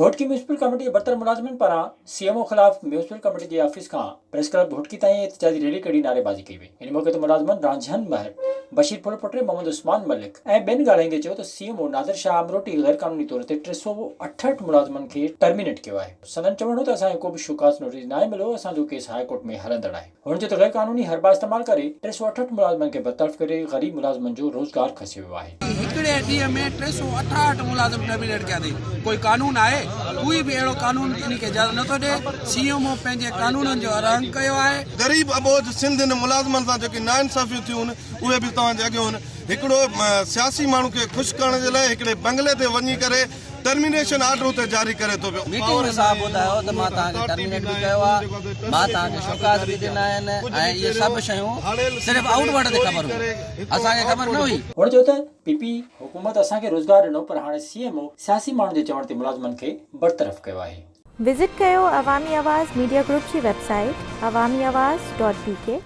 Ghotki municipal committee جي برطرف ملازمن پاران سي ايم او خلاف ميونسپل ڪميٽي جي آفيس کان پريس ڪلب گهوٽڪي تائين احتجاجي ريلي ڪڍي نعريبازي ڪئي وئي. ان موقعي تي ملازمن رانجهن مهر، بشير ڦلپوٽي، محمد عثمان ملڪ ۽ ٻين ڳالهائيندي چيو ته C M O Nadir Shah Amroti غيرقانوني طور تي 368 ملازمن کي ٽرمينيٽ ڪيو آهي. سندن چوڻ هو ته اسان کي ڪو به شوڪاز نوٽيس ناهي مليو، اسان جو ڪيس هاء ڪورٽ ۾ هلندڙ آهي. هن چيو ته غير قانوني حربا استعمال ڪري 368 ملازمن کي برطرف ڪري غريب ملازمن جو روزگار کسيو ويو آهي. هڪڙي ڏينهن ۾ 368 ملازم ٽرمينيٽ ڪيا اٿئي ڪوئي قانون آهي؟ ڪوئي به اهڙو قانون انهي کي اجازت نٿو ڏي، سي ايم او پنهنجي قانونن جو الانگ ڪيو آهي. غريب اٻوجهه سنڌين ملازمن سان جيڪي ناانصافيون ٿيون آهن اهي به توهان جي اڳيون آهن. هڪڙو سياسي ماڻهو کي خوش ڪرڻ جي لاء هڪڙي بنگلي تي وڃي ڪري ٽرمينيشن آرڊر اتي جاري ڪري ٿو پيو. ميٽنگ ۾ صاحب ٻڌايو ته مان توهان کي ٽرمينيٽ به ڪيو آهي، مان توهان کي شوڪاز به ڏنا آهن ۽ اهي سڀ شيون صرف آئوٽ ورڊ تي خبر هئي، اسان کي خبر نه هئي. هن چيو ته پي پي حڪومت اسان کي روزگار ڏنو پر هاڻي سي ايم او سياسي ماڻهن جي چوڻ تي ملازمن کي برطرف ڪيو آهي. وزٽ ڪيو عوامي آواز ميڊيا گروپ جي website Awami Awaz dot B K.